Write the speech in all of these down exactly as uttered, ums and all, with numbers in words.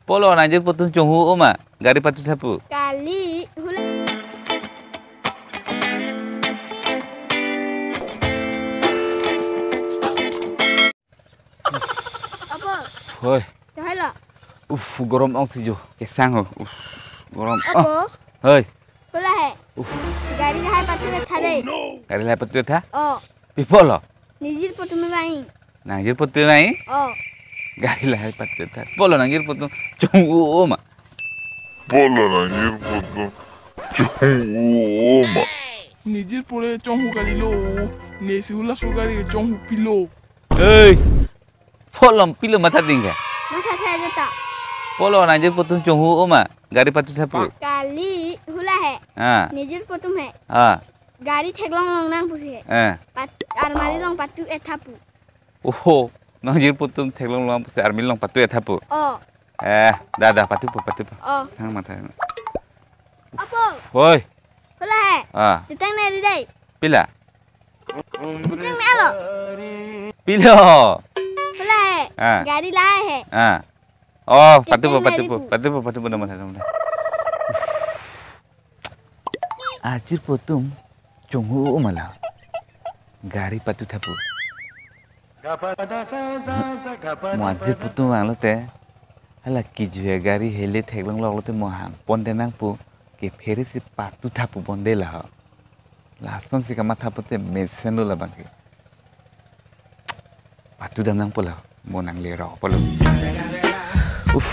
Polo nangjirpo atum chonghu oma, gari patu thapu. Kali, hula. Apo, Hoi. Chahai lo. Uff, gorom ong si jo, kesang ho. Uff, gorom. Apo. Oh. Hoi. Hula he. Uff. Gari lahai patu etha dei. Gari lahai patu etha? Oh. Pi apotlo? Nangjirpo atum vang. Nangjirpo atum vang? Oh. Gari lahai patu etha. Polo nangjirpo atum chonghu oma. Polo nangjirpo atum chonghu oma. Nangjirpo le chonghu kalilo. Ne si hula so gari chonghu pilo. Hei. Polo pilo matha ding ke? Matha the jata. Polo nangjirpo atum chonghu oma, gari patu thapu. Kali, hula he. Ah. Nangjirpo atum he. Ah. Gari theklong longnang pusi he. Eh. Pat-, armari long patu ethapu. Oho, nangjirpo atum theklong long pusi armari long patu ethapu. Oh. Eh, dah, dah, patupo, patupo. Oh. Hang matha. Apo. Hoi. Hula he. Ah. Cheteng ne dei. Pila? Cheteng ne alo. Pilo. Hula he. Ah. Gari lahai he. Ah. Oh, patupo, patupo, patupo, patupo, nama, nama. Ajirpo atum chonghu oma lo. Gari patu thapu. Mo ajirpo atum vanglote, hala kiju he gari hele theklong loklote mo hang ponde nangpo, kephere si patu thapu ponde laho. Lason si kamatha pote mesen lo labang ke. Patu dam nangpo lo, mo nangle ro apotlo. Uff.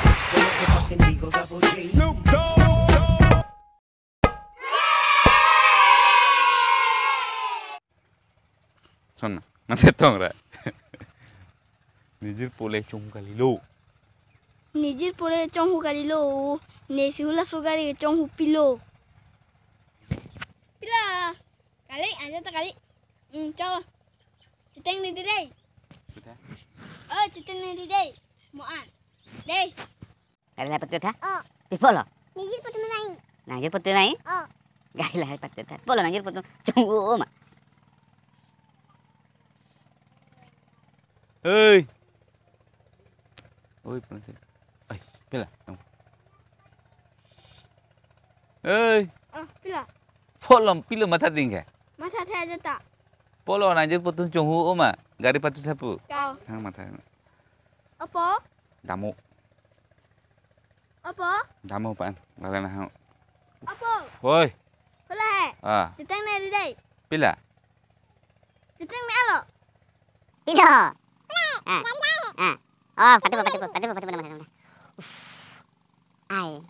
Son na, mate tong ra. Nangjirpo le chonghu kalilo. Nangjirpo le chonghu kalilo. Ne si hula so gari chonghu pilo. Pilo. Kali, aja ta kali. Hmm, cholo. Cheteng ne dei. Sudah. Oh, cheteng ne dei. Mo an. Dei. Gari lahai patu tha? Oh. Pi apotlo? Nangjirpo atum vang. Nangjirpo atum vang? Oh. Gari lahai patu tha. Polo nangjirpo atum chonghu oma. Hei. Oi, pernah sih. Ai, pila. Hei. Oh, pila. Polo pilo matha ding ke? Matha the jata. Polo nangjirpo atum chonghu oma, gari patu thapu. Kau. Hang matha. Apo. Damo. Apo. Damo pan. Lala na hang. Apo. Hoi. Hula he. Ah. Cheteng ne dei. Pila? Cheteng ne alo. Pilo. Ah. Ah. Oh, patupo, patupo, patupo, patupo, nama, nama. Uff. Ai.